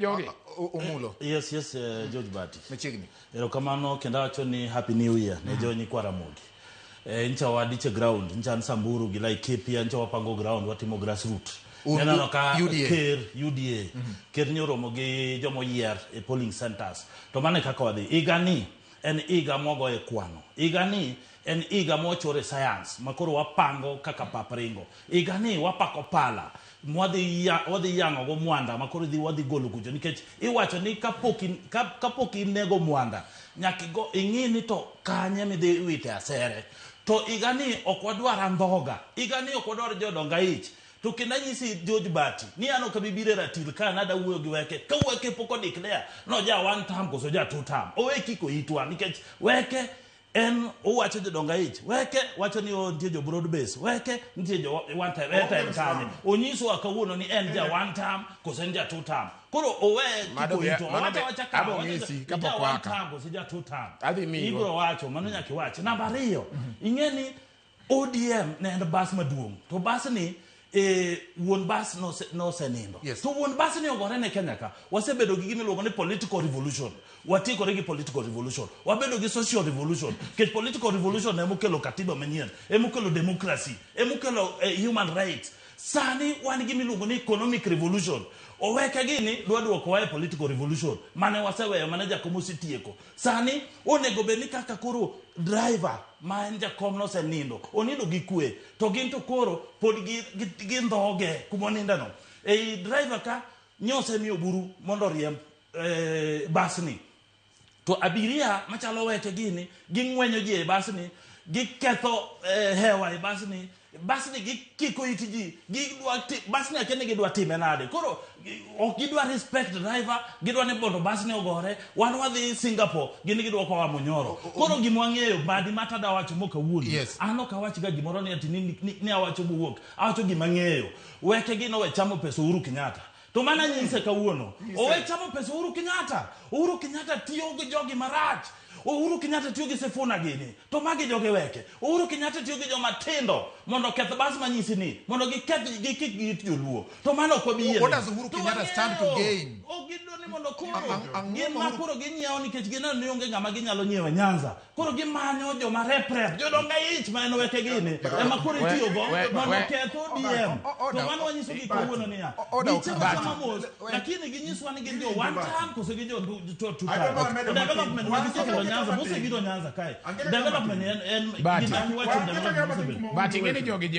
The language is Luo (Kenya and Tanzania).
Jogi. Omulo. Yes, George Bati. Machiegni. Erokamano kendo awacho ni Happy New Year ne jo nyikwa Ramogi. Ncha wadiche ground, ncha an Samburu gi Laikipia, ncha wapango ground, watimo grassroot. Neneno ka UDA. ker UDA, ker nyoromo gi jomoyier e polling centers. To mano e kaka wadhi. Higa ni en higa mwagoye kwano. Higa ni en higa mwachore science ma koro wapango kaka pap ringo. Higa ni wapako pala mwadhi ya, wadhi yang'o go mwanda ma koro wadhi golo kucho nikech iwacho ni kapok inego mwanda nyaka ing'i ni to kanye midhi wite asere. To higa ni ok wadwar andhoga, higa ni ok wadwar jodong aich. To kendo anyisi George Bati ni an ok abi biro e ratil ka nada wuoyo gi Weke ka Weke pok odeclare no ja one term koso ja two term, owe kiko itwa nikech Weke en owacho jodong aich, Weke wacho ni nitie jo broad base, Weke nitie jo one term, en to en kanye onyisowa kawuono ni en ja one term koso en ja two term. Koro owe kiko itwa, owacho awacha ka abo ng'isi kapok ja one waka. term koso ja two term. Adhi miyigo. Ibiro wacho mano nyaka iwach. Namba ariyo, ing'e ni ODM ne en bas maduong', to bas ni wuon bas nosenindo. To wuon bas ni ogore ne Kenya ka. Wasebedo gi gima iluongo ni political revolution. Watiekore gi political revolution. Wabedo gi social revolution. Nikech political revolution emokelo katiba manyien, emokelo democracy, emokelo human rights. Sani wan gi miluongo ni economic revolution. Oweke gini dwa duokowa e political revolution mane waseweyo, mane Jakom osetieko. Sani onego bed ni kaka koro driver ma en Jakom nosenindo, onindo gi kwe, to gin to koro pod gindhoge kumonindeno. Ei driver ka nyosemiyo buru mondo oriemb basni. To abiria machalo Weke gini ging'wenyo ji e basni, giketho hewa e basni, basni gikiko it ji, gidwa basni akia ni gidwa time nade. Koro ok gidwa respect driver, gidwa ni mondo basni ogore. Wan wadhi Singapore, gin gidwa kowa Munyoro. Koro gima wang'eyo, Mbadi mata da wacho mokawuono. An ok awach ga gimoro ni ati ni awacho mowuok, awacho gima ang'eyo. Weke gi nowe chamo pesa Uhuru Kenyatta. To mana nyise kawuono, owe chamo pesa Uhuru Kenyatta. Uhuru Kenyatta tiyo gi jogi marach. Uhuru Kenyatta tiyo gi Sifuna gini, to magi joge Weke. Uhuru Kenyatta tiyo gi joma tindo mondo oketh bas manyisi ni, mondo giketh gikik giit joluo. To mano ok wabi yiene. What does Uhuru To Kenyatta stand to wang'eyo, gain? Ok gidwa ni mondo koro Ang'o gin ma ma Uhuru- koro ginyiewo nikech gineno ni onge ng'ama ginyalo nyiewo e Nyanza. Koro gimanyo joma rep rep, jodong aich ma en Weke gini, ema koro itiyogo mondo oketh ODM. To mano wanyiso gi kawuono niya, gichamo chama mos, lakini ginyiswa ni gin jo one term koso gi jo two term. To development ma gisekelo Nyanza, mosebiro Nyanza kae, development en Bati. gima kiwacho development mosebedo. But ing'e ni jogi